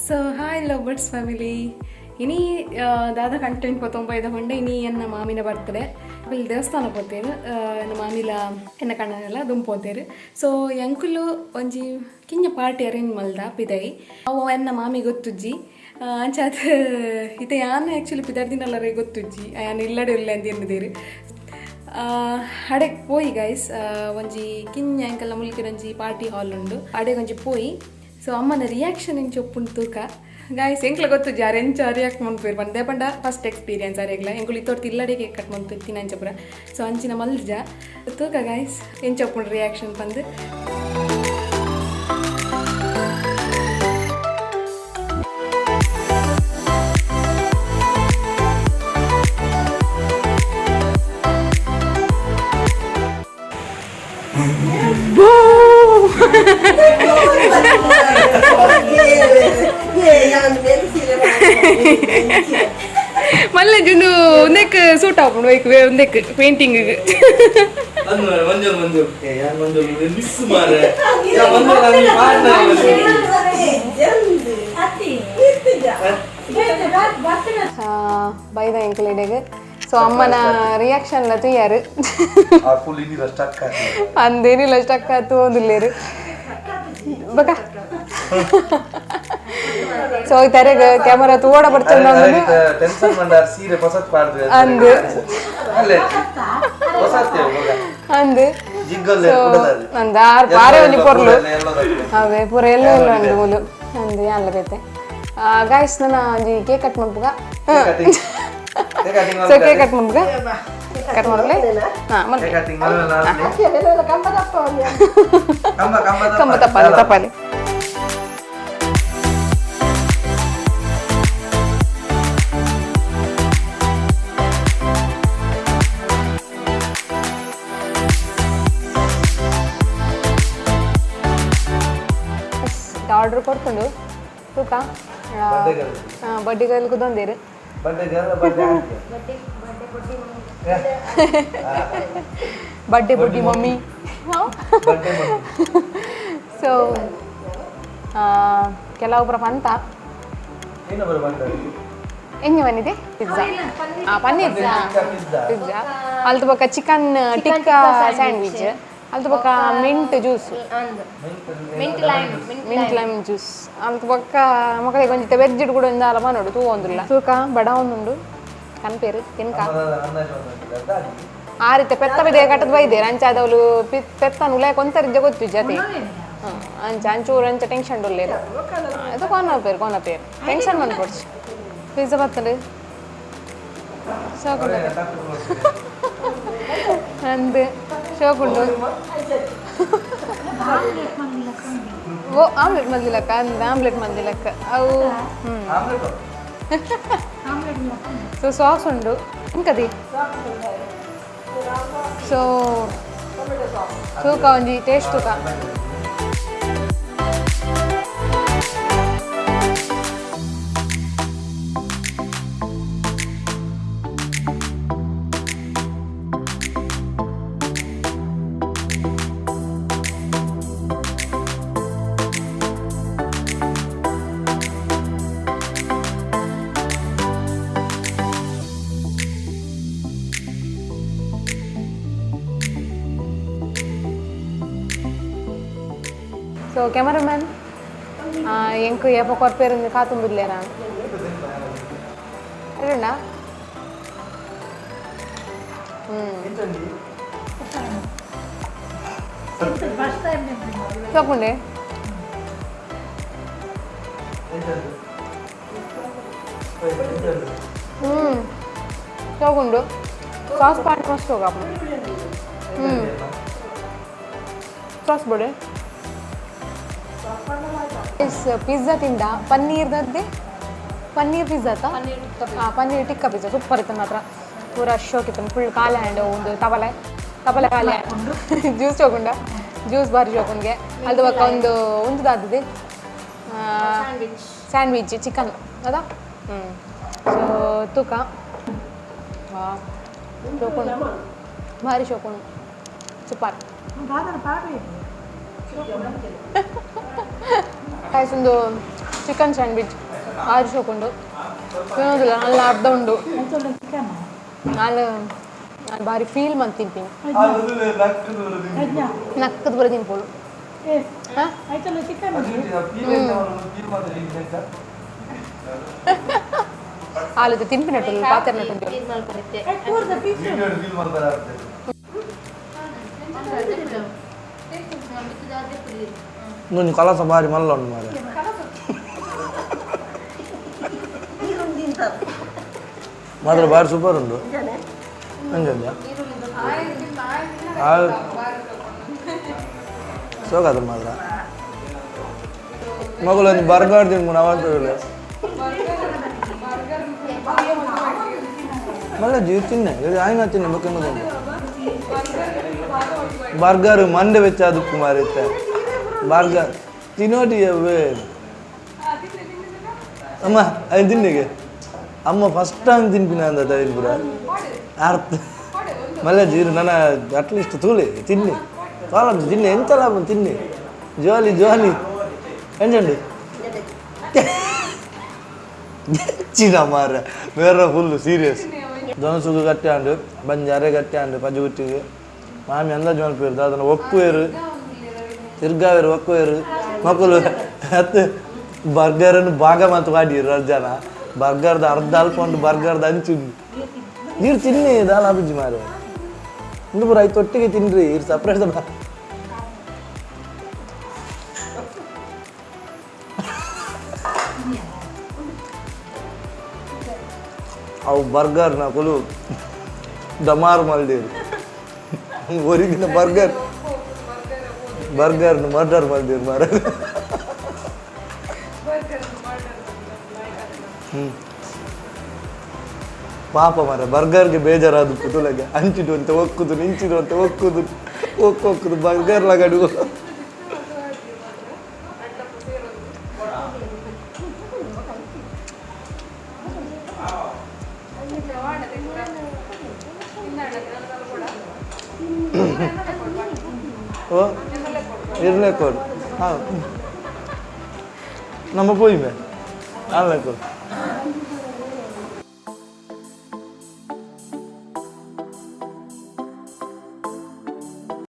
ಸೊ hi love birds family. ಇನಿ ದಾದ ಕಂಟೆಂಟ್ ಪತ್ತೊಂಬೈದ ಪಂಡ ಇನಿ ಎನ್ನ ಮಾಮಿನ ಬರ್ತಡೆ. ಇಲ್ಲಿ ದೇವಸ್ಥಾನ ಪೋತೇರು, ಎನ್ನ ಮಾಮಿಲ ಎನ್ನ ಕಣ್ಣನೆಲ್ಲ ದುಂಪೋತೇರು. ಸೊ ಎಂಕುಲು ಒಂಜಿ ಕಿಂಜ ಪಾರ್ಟಿ ಅರೇಂಜ್ ಮಲ್ದ ಪಿದೈ. ಅವು ಎನ್ನ ಮಾಮಿ ಗೊತ್ತುಜ್ಜಿ. ಅಂಚಾತ್ ಇತ್ತೆ ಯಾನ್ ಆ್ಯಕ್ಚುಲಿ ಪಿದರ್ದಿನಲ್ಲರೇ ಗೊತ್ತುಜ್ಜಿ, ಯಾನ್ ಇಲ್ಲಡೆ ಇಲ್ಲ ಅಂತ ಎನ್ನುದೇರು. ಅಡೆಗ್ ಪೋಯಿ ಗೈಸ್. ಒಂಜಿ ಕಿಂಜ ಎಂಕಲ್ನ ಮುಲ್ಕಿನ ಒಂಜಿ ಪಾರ್ಟಿ ಹಾಲ್ ಉಂಡು, ಅಡೆಗ್ ಒಂಜಿ ಪೋಯಿ. ಸೊ ಅಮ್ಮನ ರಿಯಾಕ್ಷನ್ ಎಂಚ ಒಪ್ಪುಂಡು ತೂಕ ಗಾಯ್ಸ್. ಎಂಕ್ಲ ಗೊತ್ತು ಜಾರ್ ಎಂಚ ರಿಯಾಕ್ಟ್ ಮನ್ಪೇರು ಪಂಡೆ ಪಂಡ ಫಸ್ಟ್ ಎಕ್ಸ್ಪೀರಿಯನ್ಸ್ ಅರೆಗ್ಲ. ಎಂಕುಲು ಇತ್ತೊರ್ತು ಇಲ್ಲಡೆ ಕೇಕ್ ಕಟ್ ಮಂತು ಇತ್ತಿನ ಅಂಚಪುರ. ಸೊ ಅಂಚಿನ ಮಲ್ಜ ತೂಕ ಗಾಯ್ಸ್, ಎಂಚ ಒಪ್ಪುಂಡು ರಿಯಾಕ್ಷನ್ ಪಂದು. ಮಲ್ಲೆ ಜುಂದು ಒಂದೆಕ್ ಸೂಟ್ ಆಪುಂಡು ಒಯ್ಕ್ ಒಂದೆಕ್ ಪೇಂಟಿಂಗ್. ಅಂದು ಮಂಜಲ್ ಮಂಜಲ್ ಯಾನ್ ಮಂಜಲ್ ಮಿಸ್ ಮಾರೆ ಯಾ ಮಂಜಲ್ ನಾನು ಮಾಡ್ತಾ. ಬೈದ ಎಂಕುಲೆಡೆಗ್. ಸೊ ಅಮ್ಮನ ರಿಯಾಕ್ಷನ್ ಲ ತೂಯಾರು. ಆ ಫುಲ್ ಇನ್ನಿರ ಸ್ಟಕ್. ಅಂದೇನಿಲ್ಲ, ಸ್ಟಕ್ ಆತು ಓದಿಲ್ಲೇರು ಬಕ. ಸೊ ಈ ತೆರೆಗ್ ಕ್ಯಾಮರಾ ತೋಡ ಬರ್ತದೆ. ಟೆನ್ಷನ್ ಮಂಡಾರ್ ಸೀರೆ ಪಸತ್ ಪಾಡ್ದು. ಅಂದು. ಅಲ್ಲೇ ಹೊಸತ್ತೆ ಮಗ. ಅಂದು. ಜಿಗ್ಗಲ್ಲೇ ಕುಡದಾರಿ. ಅಂದ ಆರ್ ಪಾರೆ ಒಂಜಿ ಪೊರ್ಲು. ಎಲ್ಲದಕ್ಕೂ. ಅವೇ ಪೂರ ಎಲ್ಲ ಎಲ್ಲ ಉಂಡು ಮೂಲು. ಅಂದು ಯಾನ್ಲ ಬೇತೆ ಗಾಯ್ಸ್, ನನ್ನ ಒಂಜಿ ಕೇಕ್ ಕಟ್ ಮನ್ಪುಗ. ಸೊ ಕೇಕ್ ಕಟ್ ಮನ್ಪುಗ, ಕಟ್ ಮಲ್ಪಲೆ. ಹಾ, ಮಲ್ಪಲೆ. ಕಟಿಂಗ್ ಕಂಬ ಕಂಬ. ಕಂಬ ತಪ್ಪಾಲೆ ತಪ್ಪಾಲೆ. ಆರ್ಡರ್ ಕೊಡ್ಕೊಂಡು ತೂಕ. ಬಡ್ಡಿಗಲ್ ಕುದೊಂದೇರು. ಬಡ್ಡೆ ಗರ್ಲ ಬಡ್ಡೆ. ಬಡ್ಡೆ ಬುಡ್ಡಿ ಮಮ್ಮಿ. ಬಡ್ಡೆ ಮಮ್ಮಿ. ಸೊ ಕೆಲವೊಬ್ಬರ ಪಂತ. ಏನು ಬರ ಬಂದ? ಎಂಜ ಬಂದಿದೆ ಪಿಜ್ಜಾ, ಪನ್ನೀರ್ ಪಿಜ್ಜಾ. ಪಿಜ್ಜಾ ಅಲ್ತ ಬೊಕ್ಕ ಚಿಕನ್ ಟಿಕ್ಕಾ ಸ್ಯಾಂಡ್ವಿಚ್, ಅಲ್ತ ಬೊಕ್ಕ mint juice, mint lime juice, ಅಲ್ತ ಬೊಕ್ಕ ಮಕ್ಕಳಿಗೆ ಒಂಜಿತ ವೆಜ್ ಕೂಡ ಒಂಜಿ ದಾಲ ಮನೋಡು ತೂವೊಂದುಲ್ಲ. ತೂಕ ಬಡ ಒಂದುಂಡು ಕನ್ಪೇರು ತಿನ್ಕ. ಆ ರೀತಿ ಪೆತ್ತ ಬಿದೆ ಕಟ್ಟದ ಬೈದೇರು. ಅಂಚಾದವಳು ಪೆತ್ತನು ಉಲಯ ಕೊಂತರಿಜ್ಜ ಗೊತ್ತು ಜತೆ. ಅಂಚ ಅಂಚೂರು ಅಂಚ ಟೆನ್ಷನ್ ಉಲ್ಲೇರು. ಇದು ಕೋನ ಪೇರು ಕೋನ ಪೇರು ಟೆನ್ಷನ್ ಬಂದ್ಕೊಡ್ಸಿ. ಪಿಜ್ಜಾ ಬರ್ತದೆ. ಶೋಕುಂಡು ಅಂದು ಶೋಕುಂಡು. ಓ, ಆಮ್ಲೆಟ್ ಮಂದಿಲಕ್ಕ ಅಂದ್ ಆಮ್ಲೆಟ್ ಮಂದಿಲಕ್ಕ ಅವು. ಸೊ ಸಾಸ್ ಉಂಡು ಇಂಕದಿ. ಸೊ ತೂಕ ಒಂಜಿ ಟೇಸ್ಟ್ ತೂಕ. ಸೊ ಕ್ಯಾಮರಾಮ್ಯಾನ್ ಎಂಕ್ ಏಪ ಕೊರ್ಪೇರು ಕಾತುಂಬಿಲ್ಲೇರ ಅಡ್ಡ. ಹ್ಞೂ, ತಗೊಂಡೆ. ಹ್ಞೂ, ತಗೊಂಡು ಸಾಸ್ ಪಾಂಟ್ ಮಸ್ತ್ ಹೋಗಪ್ಪ. ಹ್ಞೂ, ಸಾಸ್ ಬಡೆ. ಪಿಜ್ಜಾ ತಿಂದ ಪನ್ನೀರ್ದದ್ದೇ ಪನ್ನೀರ್ ಪಿಜ್ಜಾ ತಾ. ಹಾಂ, ಪನ್ನೀರ್ ಟಿಕ್ಕಾ ಪಿಜ್ಜಾ ಸೂಪರ್ ಇತ್ತು ಮಾತ್ರ. ಪೂರ ಶೋಕ್ ಇತ್ತು. ಫುಲ್ ಖಾಲಿ ಆ್ಯಂಡ್ ಒಂದು ತಬಲೆ ತಬಲೆ ಖಾಲಿ. ಜ್ಯೂಸ್ ತಗೊಂಡ, ಜ್ಯೂಸ್ ಬಾರಿ ಶೋಕುನ್ಗೆ. ಅದು ಬೊಕ್ಕ ಒಂದು ಒಂದು ದಾದಿದೆ ಸ್ಯಾಂಡ್ವಿಚ್ ಚಿಕನ್ ಅದ. ಹ್ಞೂ, ಸೊ ತೂಕ ಶೋಕುಂಡು, ಭಾರಿ ಶೋಕುಂಡು, ಸೂಪರ್. ಗೈಸ್, ಒಂದು ಚಿಕನ್ ಸ್ಯಾಂಡ್ವಿಚ್ ಆರು ಶೋಕುಂಡು ತಿನ್ನೋದಿಲ್ಲ ಅಲ್ಲ ಅರ್ಧ ಉಂಡು. ನಾನು ನಾನು ಬಾರಿ ಫೀಲ್ ಮಂತ್ ತಿಂತೀನಿ. ನಕ್ಕದ ಬರ ತಿನ್ಪೋಳು. ಆಲದ ತಿನ್ಪಿನಟ್ಟು ಪಾತ್ರೆ ನಟ್ಟು. ಒಂದು ಕಲಸ ಬಾರಿ ಮಲ್ಲ ಉಂಟು ಮಾರೆ. ಮಾತ್ರ ಬಾರಿ ಸೂಪರ್ ಉಂಟು. ಹಂಗಲ್ಲ ಸೋಗಾದ ಮಾತ್ರ ಮಗಳು ಒಂದು ಬರ್ಗರ್ ತಿನ್ಕೊಂಡು ಅವಂತ ಮಲ್ಲ ಜೀವ ತಿನ್ನೆ ಆಯ್ನ ತಿನ್ನೆ ಬೊಕ್ಕ ಬರ್ಗರ್ ಮಂಡೆ ಬೆಚ್ಚ ಅದಕ್ಕೂ ಮಾರಿತ್ತೆ ಬರ್ಗರ್ ತಿನ್ನೋಟಿ. ಅಮ್ಮ ಅದು ತಿನ್ನಿಗೆ ಅಮ್ಮ ಫಸ್ಟ್ ಟೈಮ್ ತಿನ್ಪಿನ ಅಂದ ತೈಲ್ ಪೂರ ಅರ್ಥ ಮಲ್ಲ ಜೀರು ನನ್ನ ಅಟ್ಲೀಸ್ಟ್ ತೂಲೆ ತಿನ್ನಿ ಕಾಲ ತಿನ್ನಿ ಎಂತ ಲಾಭ ತಿನ್ನಿ ಜಾಲಿ ಜಾಲಿ ಎಂಜಂಡು ಚಿನ್ನ ಮಾರ ಬೇರೆ ಫುಲ್ ಸೀರಿಯಸ್ ದೊನಸುಗು ಗಟ್ಟಿ ಆಂಡು ಬಂಜಿ ಅರೆ ಗಟ್ಟಿ ಆಂಡು ಪಜ್ಜುಗುಟ್ಟಿಗೆ ಮಾಮಿ ಅಂದಾಜು ಮಲ್ಪೇರು ದಾದನ ಒಕ್ಕುವೇರು ತಿರ್ಗಾವೇರು ಒಕ್ಕುವೇರು ಮಕ್ಕಳು ಅತ್ತು ಬರ್ಗರನ್ನು ಭಾಗ ಮಾತು ಮಾಡಿರು ಅರ್ಜನ ಬರ್ಗರ್ದ ಅರ್ಧ ಅಲ್ಪ ಉಂಟು ಬರ್ಗರ್ದ ಅಂಚು ನೀರು ತಿನ್ನಿ ದಾಲ ಅಬುಜ್ಜಿ ಮಾರೆ ಇಂದು ಪೂರ ಐದು ಒಟ್ಟಿಗೆ ತಿನ್ರಿ ಇರು ಸಪ್ರೇಟ್ ಬಾ. ಅವು ಬರ್ಗರ್ ನಕುಲು ಡಮಾರ್ ಮಲ್ದೇರು ಒರಿಗಿನ ಬರ್ಗರ್ ಬರ್ಗರ್ ಮರ್ಡರ್ ಮಲ್ದೇರು ಮಾರ. ಪಾಪ ಮಾರ ಬರ್ಗರ್ಗೆ ಬೇಜಾರಾದ ಪುತುಲಗೆ ಅಂಚಿಡು ಅಂತ ಒಕ್ಕುದು ನಿಂಚಿಡು ಅಂತ ಒಕ್ಕುದು ಒಕ್ಕೊಕ್ಕುದು ಬರ್ಗರ್ ಲಗಡು. ಓ ಇರ್ಲೇಕೋಡು ಹಾಂ ನಮ್ಮ ಪೋಯಿಮೆ ಅಲ್ಲೇಕೋಡು.